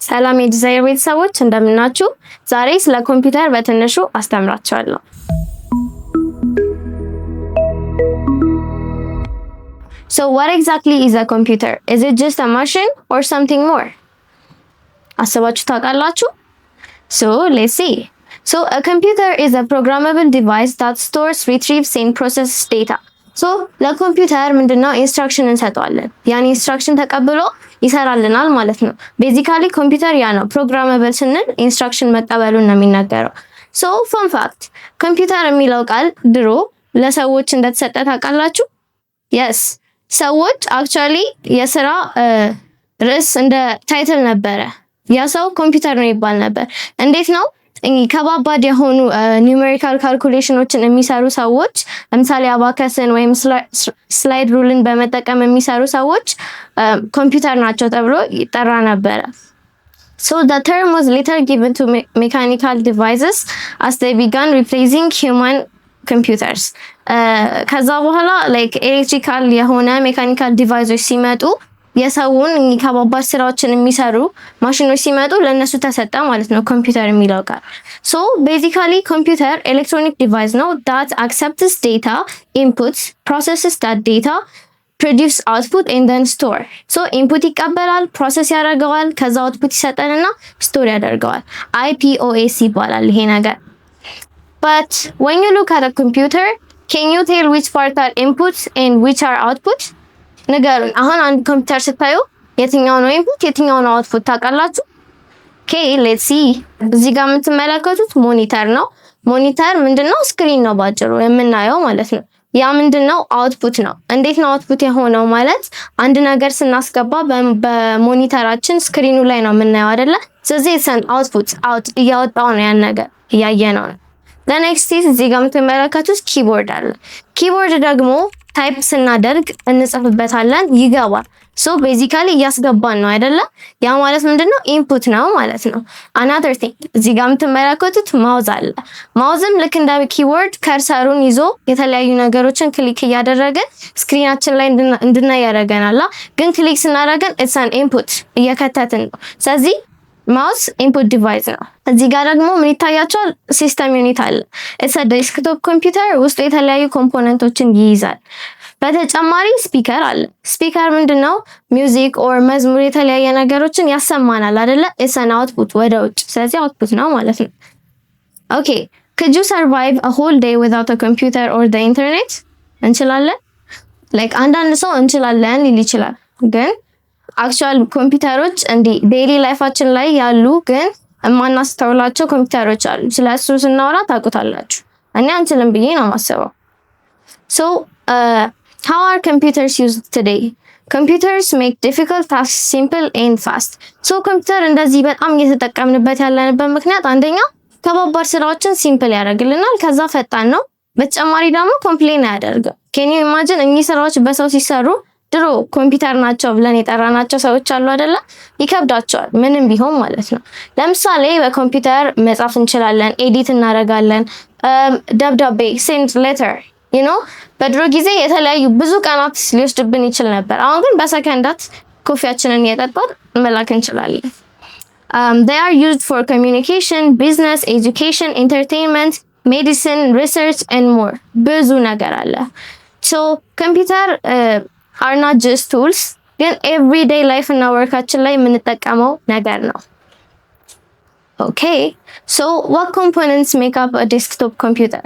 ሰላም የዲዛይር ቤተሰቦች፣ እንደምናችሁ። ዛሬ ስለ ኮምፒውተር በትንሹ አስተምራችኋለሁ። So what exactly is a computer? Is it just a machine or something more? አስባችሁ ታውቃላችሁ? So let's see. So a computer is a programmable device that stores, retrieves and processes data. So ለኮምፒውተር ምንድነው instruction እንሰጠዋለን። ያን instruction ተቀብሎ ይሰራልናል ማለት ነው። Basically ኮምፒውተር ያ ነው። Programmable ስንል instruction መቀበሉን ነው የሚናገረው። So fun fact፣ ኮምፒውተር የሚለው ቃል ድሮ ለሰዎች እንደተሰጠ ታውቃላችሁ? Yes፣ ሰዎች actually የስራ ርዕስ እንደ title ነበረ። ያ ሰው ኮምፒውተር ነው ይባል ነበር። እንዴት ነው? ከባባድ የሆኑ numerical calculation ኦችን የሚሰሩ ሰዎች፣ ለምሳሌ abacus ን ወይም slide rule ን በመጠቀም የሚሰሩ ሰዎች ኮምፒውተር ናቸው ተብሎ ይጠራ ነበረ። So the term was later given to mechanical devices as they began replacing human computers. ከዛ በኋላ like electrical የሆነ mechanical device ኦች ሲመጡ፣ የሰውን ከባባድ ስራዎችን የሚሰሩ ማሽኖች ሲመጡ ለእነሱ ተሰጠ ማለት ነው ኮምፒውተር የሚለው ቃል። So basically ኮምፒውተር electronic device ነው that accepts data input, processes that data, produce output and then store። So input ይቀበላል፣ process ያደርገዋል፣ ከዛ output ይሰጠንና store ያደርገዋል። IPOS ይባላል ይሄ ነገር። But when you look at a computer, can you tell which part are inputs and which are output? ንገሩኝ። አሁን አንድ ኮምፒውተር ስታዩ የትኛው ነው input የትኛው ነው output ታውቃላችሁ? Okay, let's see። እዚህ ጋር የምትመለከቱት monitor ነው። Monitor ምንድነው? Screen ነው ባጭሩ የምናየው ማለት ነው። ያ ምንድነው? Output ነው። እንዴት ነው output የሆነው ማለት አንድ ነገር ስናስገባ በ monitor ኣችን screen ኑ ላይ ነው የምናየው አይደለ? ስለዚህ it's an output፣ out እያወጣው ነው፣ ያን ነገር እያየነው ነው። Next እዚህ ጋር የምትመለከቱት keyboard አለ። Keyboard ደግሞ type ስናደርግ እንጽፍበታለን፣ ይገባል። So basically እያስገባን ነው አይደለ? ያ ማለት ምንድነው? Input ነው ማለት ነው። Another thing፣ እዚህ ጋር የምትመለከቱት mouse አለ። Mouse ም ልክ እንደ keyboard cursor ኡን ይዞ የተለያዩ ነገሮችን click እያደረግን screen ኣችን ላይ እንድናይ ያደርገናል። ግን click ስናደርገን it's an input፣ እየከተትን ነው። ስለዚህ mouse input device ነው። እዚህ ጋር ደግሞ ምን ይታያችኋል? System unit አለ። It's desktop computer፣ ውስጡ የተለያዩ component ኦችን ይይዛል። በተጨማሪ speaker አለ። Speaker ምንድነው? Music or መዝሙር፣ የተለያየ ነገሮችን ያሰማናል አይደለ? It's an output ወደ ውጭ። ስለዚህ output ነው ማለት ነው። Okay, could you survive a whole day without a computer or the internet? እንችላለን? Like አንዳንድ ሰው እንችላለን ሊል ይችላል። ግን actual ኮምፒውተሮች እንዲህ daily life ኣችን ላይ ያሉ ግን የማናስተውላቸው ኮምፒውተሮች አሉ። ስለ እሱ ስናወራ ታውቁታላችሁ። እኔ አንችልም ብዬ ነው የማስበው። So how are computers used today? Computers make difficult tasks simple and fast. So ኮምፒውተር እንደዚህ በጣም እየተጠቀምንበት ያለንበት ምክንያት አንደኛ ከባባድ ስራዎችን simple ያደርግልናል፣ ከዛ ፈጣን ነው። በተጨማሪ ደግሞ complain አያደርግም። Can you imagine እኚህ ስራዎች በሰው ሲሰሩ ድሮ ኮምፒውተር ናቸው ብለን የጠራናቸው ሰዎች አሉ አይደለ? ይከብዳቸዋል ምንም ቢሆን ማለት ነው። ለምሳሌ በኮምፒውተር መጻፍ እንችላለን፣ edit እናደርጋለን፣ ደብዳቤ send letter። በድሮ ጊዜ የተለያዩ ብዙ ቀናት ሊወስድብን ይችል ነበር። አሁን ግን በሰከንዳት coffee ያችንን እየጠጣን መላክ እንችላለን። They are used for communication, business, education, entertainment, medicine, research and more። ብዙ ነገር አለ። So computer are not just tools፣ ግን everyday life እና work ኣችን ላይ የምንጠቀመው ነገር ነው። Okay, so what components make up desktop computer?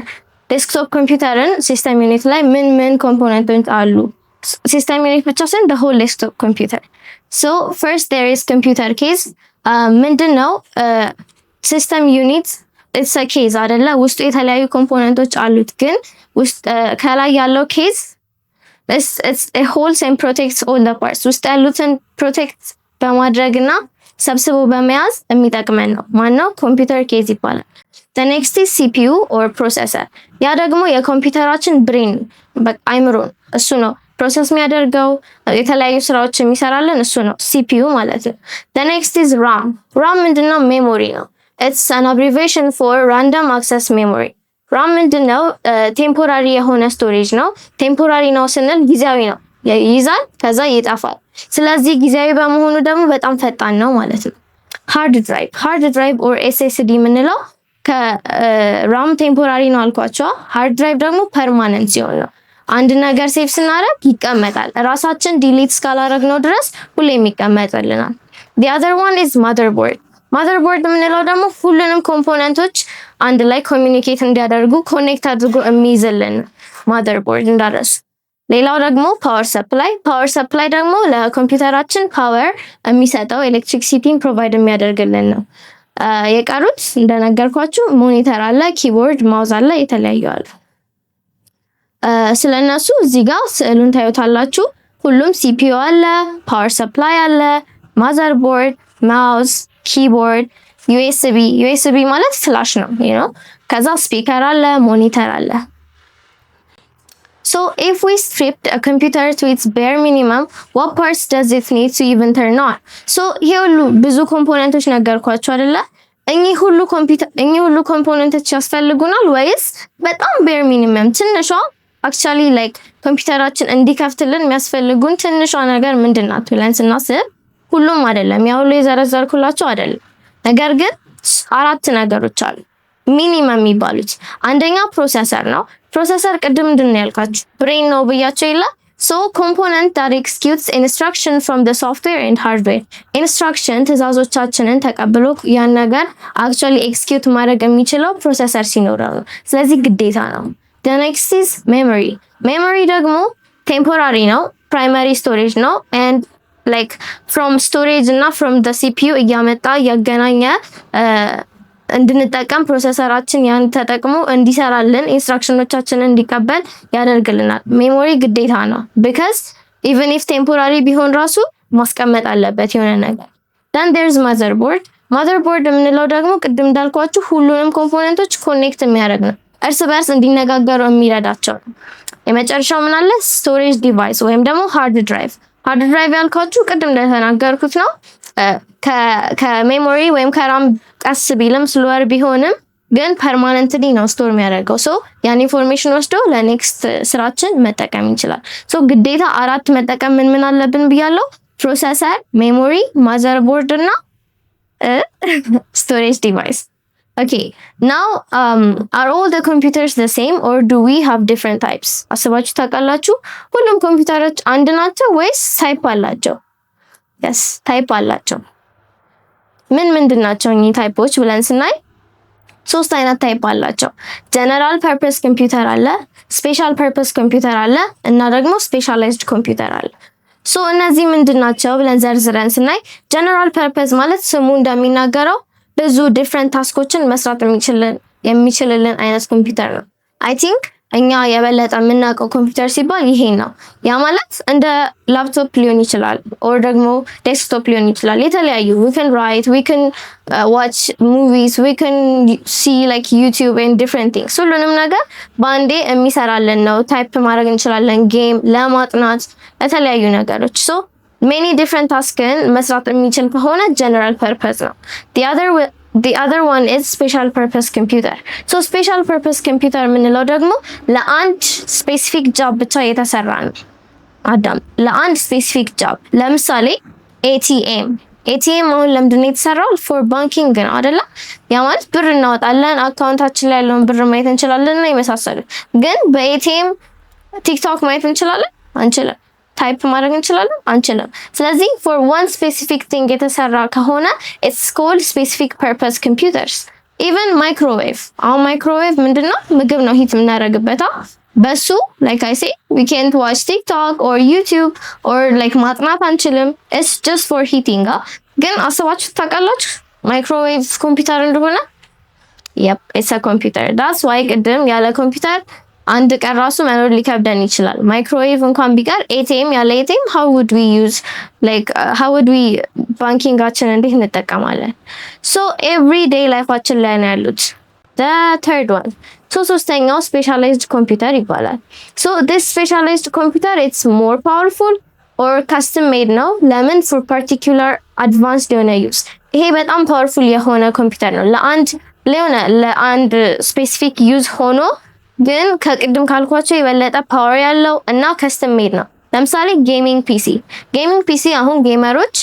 Desktop ኮምፒውተርን system unit ላይ ምን ምን component ኦች አሉ? System unit ብቻ ሳይሆን the whole desktop computer። So first there is computer case። ምንድን ነው system unit? It's a case አይደለ? ውስጡ የተለያዩ component ኦች አሉት። ግን ውስጥ ከላይ ያለው case holds and protects all the parts፣ ውስጥ ያሉትን protect በማድረግ እና ሰብስቦ በመያዝ የሚጠቅመን ነው። ማነው? Computer case ይባላል። Next is CPU or processor። ያ ደግሞ የኮምፒውተራችን brain፣ አይምሮ እሱ ነው process የሚያደርገው፣ የተለያዩ ስራዎች የሚሰራልን እሱ ነው፣ CPU ማለት ነው። Next is RAM። RAM ምንድነው? Memory ነው። It's an abbreviation for random access memory። RAM ምንድነው? Temporary የሆነ storage ነው። Temporary ነው ስንል ጊዜያዊ ነው፣ ይይዛል ከዛ ይጠፋል። ስለዚህ ጊዜያዊ በመሆኑ ደግሞ በጣም ፈጣን ነው ማለት ነው። Hard drive. Hard drive or SSD የምንለው ከ RAM temporary ነው አልኳችሁ። Hard drive ደግሞ permanent ሲሆን ነው። አንድ ነገር save ስናደርግ ይቀመጣል። ራሳችን delete እስካላደረግነው ድረስ ሁሌም ይቀመጥልናል። The other one is motherboard. Motherboard የምንለው ደግሞ ሁሉንም component ኦች አንድ ላይ communicate እንዲያደርጉ connect አድርጎ የሚይዝልን motherboard እንዳረሱ። ሌላው ደግሞ power supply። Power supply ደግሞ ለኮምፒውተራችን power የሚሰጠው electricity ን provide የሚያደርግልን ነው። የቀሩት እንደነገርኳችሁ monitor አለ፣ keyboard፣ mouse አለ፣ የተለያዩ አሉ። ስለነሱ እዚህ ጋር ስዕሉን ታዩታላችሁ። ሁሉም CPU አለ፣ power supply አለ፣ motherboard፣ mouse፣ keyboard፣ USB። USB ማለት flash ነው። ከዛ speaker አለ፣ monitor አለ። So if we stripped a computer to its bare minimum, what parts does it need to even turn on? So ይሄ ሁሉ ብዙ component ኦች ነገርኳችሁ አይደለ? እኚህ ሁሉ component ኦች ያስፈልጉናል ወይስ በጣም bare minimum ትንሿ actually like ኮምፒውተራችን እንዲከፍትልን የሚያስፈልጉን ትንሿ ነገር ምንድን ናት ብለን ስናስብ ሁሉም አይደለም፣ ያ ሁሉ የዘረዘርኩላችሁ አይደለም። ነገር ግን አራት ነገሮች አሉ minimum የሚባሉት። አንደኛ processor ነው። Processor ቅድም ምንድን ነው ያልኳችሁ? Brain ነው ብያችሁ የለ? So component that executes instruction from the software and hardware። Instruction ትዕዛዞቻችንን ተቀብሎ ያን ነገር actually execute ማድረግ የሚችለው processor ሲኖረው ነው። ስለዚህ ግዴታ ነው። The next is memory። Memory ደግሞ temporary ነው፣ primary storage ነው and like from storage እና from the CPU እያመጣ እያገናኘ እንድንጠቀም processor ኣችን ያን ተጠቅሞ እንዲሰራልን instruction ኦቻችንን እንዲቀበል ያደርግልናል። Memory ግዴታ ነው because even if temporary ቢሆን ራሱ ማስቀመጥ አለበት የሆነ ነገር። Then there's motherboard። Motherboard የምንለው ደግሞ ቅድም እንዳልኳችሁ ሁሉንም component ኦች connect የሚያደርግ ነው፣ እርስ በርስ እንዲነጋገሩ የሚረዳቸው ነው። የመጨረሻው ምን አለ? Storage device ወይም ደግሞ hard drive። Hard drive ያልኳችሁ ቅድም እንደተናገርኩት ነው፣ ከ memory ወይም ከ RAM ቀስ ቢልም slower ቢሆንም ግን permanently ነው store የሚያደርገው። So ያን information ወስዶ ለ next ስራችን መጠቀም ይችላል። So ግዴታ አራት መጠቀም ምን ምን አለብን ብያለው? Processor፣ memory፣ motherboard እና storage device። Okay, now are all the computers the same or do we have different types? አስባችሁ ታውቃላችሁ? ሁሉም ኮምፒውተሮች አንድ ናቸው ወይስ type አላቸው? Yes, type አላቸው። ምን ምንድን ናቸው እኚህ type ኦች ብለን ስናይ ሶስት አይነት type አላቸው። General purpose computer አለ፣ special purpose computer አለ እና ደግሞ specialized computer አለ። So እነዚህ ምንድን ናቸው ብለን ዘርዝረን ስናይ general purpose ማለት ስሙ እንደሚናገረው ብዙ different task ኦችን መስራት የሚችልልን አይነት ኮምፒውተር ነው። I think እኛ የበለጠ የምናውቀው ኮምፒውተር ሲባል ይሄን ነው። ያ ማለት እንደ ላፕቶፕ ሊሆን ይችላል or ደግሞ desktop ሊሆን ይችላል። የተለያዩ we can write, we can watch movies, we can see like YouTube and different things፣ ሁሉንም ነገር በአንዴ የሚሰራልን ነው። Type ማድረግ እንችላለን፣ game ለማጥናት፣ የተለያዩ ነገሮች። So many different task ን መስራት የሚችል ከሆነ general purpose ነው። The other one is special purpose computer. So special purpose computer የምንለው ደግሞ ለአንድ specific job ብቻ የተሰራ ነው። አዳም ለአንድ specific job ለምሳሌ ATM። ATM አሁን ለምንድን ነው የተሰራው? For banking ነው አይደለ? ያ ማለት ብር እናወጣለን፣ account ኣችን ላይ ያለውን ብር ማየት እንችላለን እና የመሳሰሉት። ግን በ ATM TikTok ማየት እንችላለን? አንችልም። Type ማድረግ እንችላለን? አንችልም። ስለዚህ for one specific thing የተሰራ ከሆነ it's called specific purpose computers። Even microwave፣ አሁን ማይክሮዌቭ ምንድነው? ምግብ ነው heat የምናደርግበት። በሱ ላይክ አይ ሴ ዊ ካንት ዋች ቲክቶክ ኦር ዩቲዩብ ኦር ላይክ ማጥናት አንችልም። It's just for heating። ግን አስባችሁ ታውቃላችሁ ማይክሮዌቭ ኮምፒውተር እንደሆነ? Yep, it's a computer። That's why ቅድም ያለ ኮምፒውተር አንድ ቀን ራሱ መኖር ሊከብደን ይችላል። ማይክሮዌቭ እንኳን ቢቀር ATM፣ ያለ ATM how would we use, like how would we banking ኣችን እንዴት እንጠቀማለን? So everyday life ኣችን ላይ ነው ያሉት። The third one, so ሶስተኛው specialized computer ይባላል። So this specialized computer, it's more powerful or custom made ነው። ለምን? For particular advanced የሆነ use። ይሄ በጣም powerful የሆነ ኮምፒውተር ነው ለአንድ specific use ሆኖ ግን ከቅድም ካልኳችሁ የበለጠ power ያለው እና custom made ነው። ለምሳሌ gaming PC። Gaming PC አሁን gamer ኦች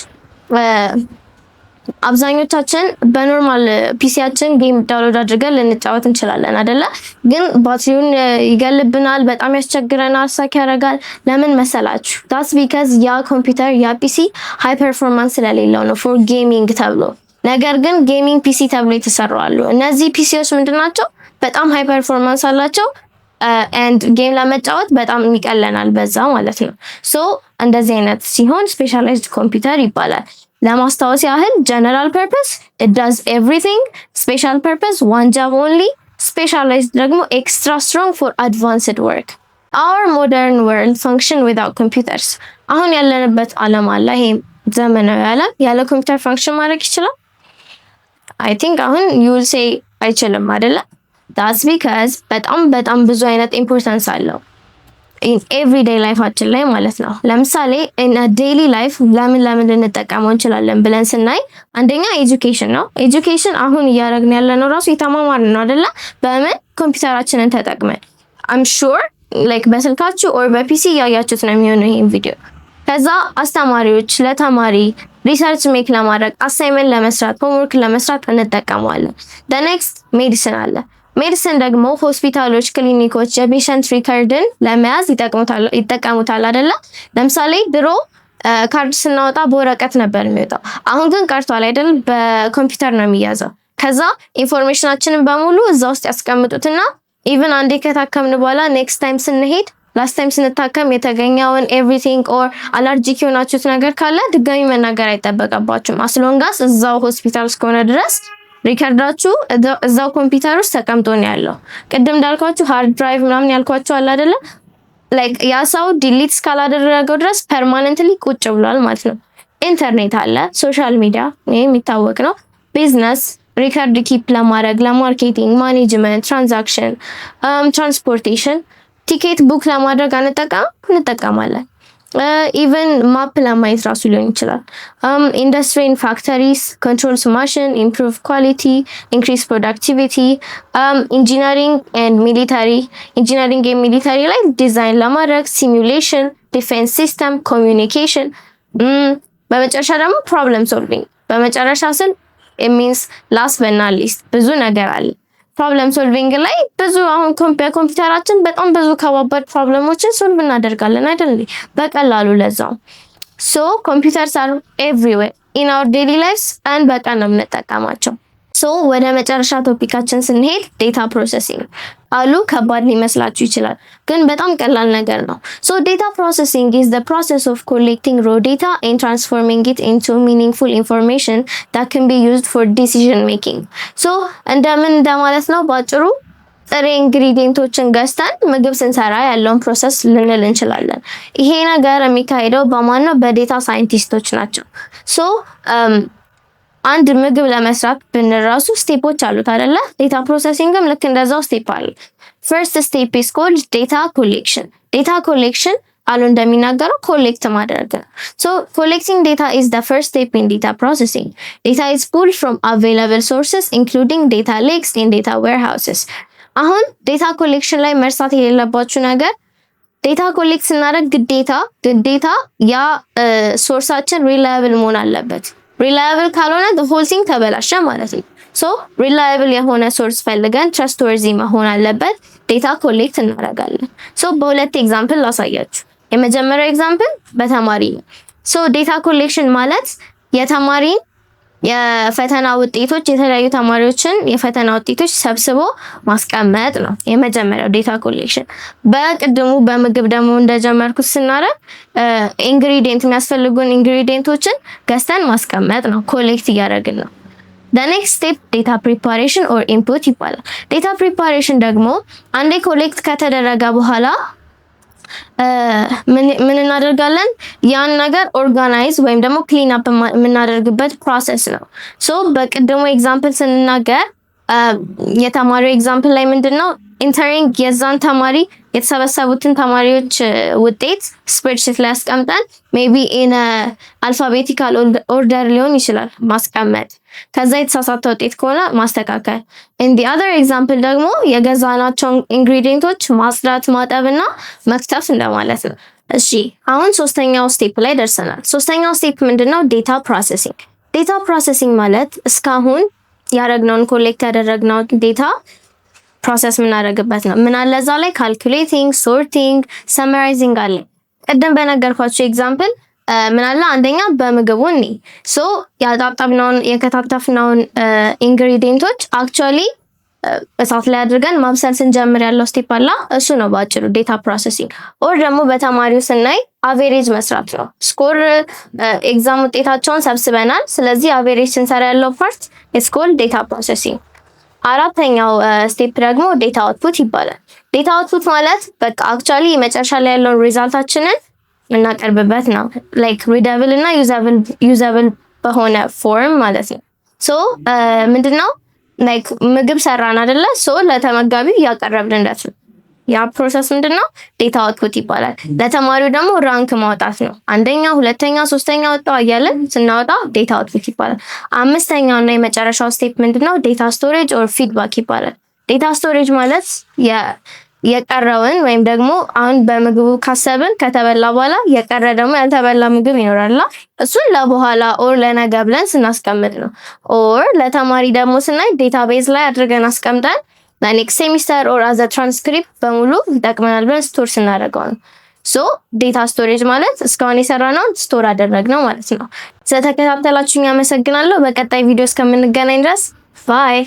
አብዛኞቻችን በ normal PC ያችን game download አድርገን ልንጫወት እንችላለን አይደለ? ግን ባትሪውን ይገልብናል፣ በጣም ያስቸግረናል፣ stuck ያደርጋል። ለምን መሰላችሁ? That's because ያ ኮምፒውተር፣ ያ PC high performance ስለሌለው ነው for gaming ተብሎ። ነገር ግን gaming PC ተብሎ የተሰሩ አሉ። እነዚህ PC ዎች ምንድን ናቸው? በጣም high performance አላቸው and game ለመጫወት በጣም ይቀለናል በዛ ማለት ነው። So እንደዚህ አይነት ሲሆን specialized computer ይባላል። ለማስታወስ ያህል general purpose it does everything፣ special purpose one job only፣ specialized ደግሞ extra strong for advanced work። Our modern world function without computers። አሁን ያለንበት ዓለም አለ፣ ይሄ ዘመናዊ ዓለም ያለ ኮምፒውተር function ማድረግ ይችላል? I think አሁን you'll say አይችልም አይደለ? That's because በጣም በጣም ብዙ አይነት importance አለው everyday life ኣችን ላይ ማለት ነው። ለምሳሌ in daily life ለምን ለምን ልንጠቀመው እንችላለን ብለን ስናይ አንደኛ education ነው። Education አሁን እያደረግን ያለነው ራሱ የተማማርን ነው አይደለ? በምን? ኮምፒውተራችንን ተጠቅመን። I'm sure like በስልካችሁ or በ PC እያያችሁት ነው የሚሆነው ይሄን ቪዲዮ። ከዛ አስተማሪዎች ለተማሪ research make ለማድረግ፣ assignment ለመስራት፣ homework ለመስራት እንጠቀመዋለን። Next medicine አለ። Medicine ደግሞ ሆስፒታሎች፣ ክሊኒኮች የ patient record ን ለመያዝ ይጠቀሙታል አይደለ? ለምሳሌ ድሮ ካርድ ስናወጣ በወረቀት ነበር የሚወጣው። አሁን ግን ቀርቷል አይደል? በኮምፒውተር ነው የሚያዘው። ከዛ information ኣችንን በሙሉ እዛ ውስጥ ያስቀምጡትና even አንዴ ከታከምን በኋላ next time ስንሄድ last time ስንታከም የተገኘውን everything or allergic የሆናችሁት ነገር ካለ ድጋሚ መናገር አይጠበቅባችሁም። As long as እዛው ሆስፒታል እስከሆነ ድረስ record ኣችሁ እዛው ኮምፒውተር ውስጥ ተቀምጦ ነው ያለው። ቅድም እንዳልኳችሁ hard drive ምናምን ያልኳችሁ አለ አይደለ? Like ያ ሰው delete እስካላደረገው ድረስ permanently ቁጭ ብሏል ማለት ነው። ኢንተርኔት አለ፣ social media ይሄ የሚታወቅ ነው። Business record keep ለማድረግ፣ ለ marketing፣ management፣ transaction፣ transportation፣ ticket book ለማድረግ አንጠቀም? እንጠቀማለን። Even map ለማየት ራሱ ሊሆን ይችላል። Industry and factories controls machine፣ improve quality፣ increase productivity። Engineering and military፣ engineering and military ላይ ዲዛይን ለማድረግ፣ simulation፣ defense system፣ communication። በመጨረሻ ደግሞ problem solving። በመጨረሻ ስል means last but not least፣ ብዙ ነገር አለ። Problem solving ላይ ብዙ አሁን በኮምፒውተራችን በጣም ብዙ ከባባድ problem ኦችን solve እናደርጋለን አይደል? በቀላሉ ለዛው። So computers are everywhere in our daily lives፣ ቀን በቀን ነው የምንጠቀማቸው። So ወደ መጨረሻ topic ኣችን ስንሄድ data processing። ቃሉ ከባድ ሊመስላችሁ ይችላል፣ ግን በጣም ቀላል ነገር ነው። So data processing is the process of collecting raw data and transforming it into meaningful information that can be used for decision making። So እንደምን እንደማለት ነው? ባጭሩ ጥሬ ingredient ኦችን ገዝተን ምግብ ስንሰራ ያለውን process ልንል እንችላለን። ይሄ ነገር የሚካሄደው በማን ነው? በ data scientist ኦች ናቸው። So አንድ ምግብ ለመስራት ብንል ራሱ step ኦች አሉት አይደለ? Data processing ም ልክ እንደዛው step አለ። First step is called data collection። Data collection ቃሉ እንደሚናገረው collect ማድረግ ነው። So collecting data is the first step in data processing። Data is pulled from available sources, including data lakes and data warehouses። አሁን data collection ላይ መርሳት የሌለባችሁ ነገር data collect ስናደርግ ግዴታ ያ source ኣችን reliable መሆን አለበት። Reliable ካልሆነ whole thing ተበላሸ ማለት ነው። So reliable የሆነ source ፈልገን trustworthy መሆን አለበት። Data collect እናደርጋለን። So በሁለት example ላሳያችሁ። የመጀመሪያው example በተማሪ ነው። So data collection ማለት የተማሪን የፈተና ውጤቶች፣ የተለያዩ ተማሪዎችን የፈተና ውጤቶች ሰብስቦ ማስቀመጥ ነው የመጀመሪያው data collection። በቅድሙ በምግብ ደግሞ እንደጀመርኩት ስናደርግ ingredient፣ የሚያስፈልጉን ingredient ኦችን ገዝተን ማስቀመጥ ነው። Collect እያደረግን ነው። Next step data preparation or input ይባላል። Data preparation ደግሞ አንዴ collect ከተደረገ በኋላ ምን እናደርጋለን? ያን ነገር organize ወይም ደግሞ clean up የምናደርግበት process ነው። So በቅድሙ example ስንናገር የተማሪው example ላይ ምንድን ነው entering የዛን ተማሪ፣ የተሰበሰቡትን ተማሪዎች ውጤት spreadsheet ላይ አስቀምጠን maybe in alphabetical order ሊሆን ይችላል ማስቀመጥ። ከዛ የተሳሳተ ውጤት ከሆነ ማስተካከል። In the other example ደግሞ የገዛናቸውን ingredient ኦች ማጽዳት፣ ማጠብ እና መክተፍ እንደማለት ነው። እሺ፣ አሁን ሶስተኛው step ላይ ደርሰናል። ሶስተኛው step ምንድነው? Data processing። Data processing ማለት እስካሁን ያደረግነውን፣ collect ያደረግነውን data process የምናደርግበት ነው። ምን አለ እዛ ላይ? Calculating፣ sorting፣ summarizing አለ። ቅድም በነገርኳችሁ example ምን አለ? አንደኛ በምግቡ እኔ so ያጣጠብነውን የከታተፍነውን ingredient ኦች actually እሳት ላይ አድርገን ማብሰል ስንጀምር ያለው step አለ። እሱ ነው በአጭሩ data processing። Or ደግሞ በተማሪው ስናይ average መስራት ነው። Score exam ውጤታቸውን ሰብስበናል። ስለዚህ average ስንሰራ ያለው part is called data processing። አራተኛው step ደግሞ data output ይባላል። Data output ማለት በቃ actually መጨረሻ ላይ ያለውን result ኣችንን የምናቀርብበት ነው። Like readable እና usable በሆነ form ማለት ነው። So ምንድነው? Like ምግብ ሰራን አይደለ? So ለተመጋቢው እያቀረብንለት ነው። ያ process ምንድነው? Data output ይባላል። ለተማሪው ደግሞ rank ማውጣት ነው። አንደኛ፣ ሁለተኛ፣ ሶስተኛ ወጣው እያለን ስናወጣ data output ይባላል። አምስተኛው እና የመጨረሻው step ምንድነው? Data storage or feedback ይባላል። Data storage ማለት የቀረውን ወይም ደግሞ አሁን በምግቡ ካሰብን ከተበላ በኋላ የቀረ ደግሞ ያልተበላ ምግብ ይኖራል። እሱን ለበኋላ or ለነገ ብለን ስናስቀምጥ ነው። Or ለተማሪ ደግሞ ስናይ database ላይ አድርገን አስቀምጠን ለ next ሴሚስተር ኦር አዘ ትራንስክሪፕት በሙሉ ይጠቅመናል ብለን store ስናደርገው ነው። So data storage ማለት እስካሁን የሰራነውን store አደረግነው ማለት ነው። ስለተከታተላችሁኝ አመሰግናለሁ። በቀጣይ ቪዲዮ እስከምንገናኝ ድረስ bye።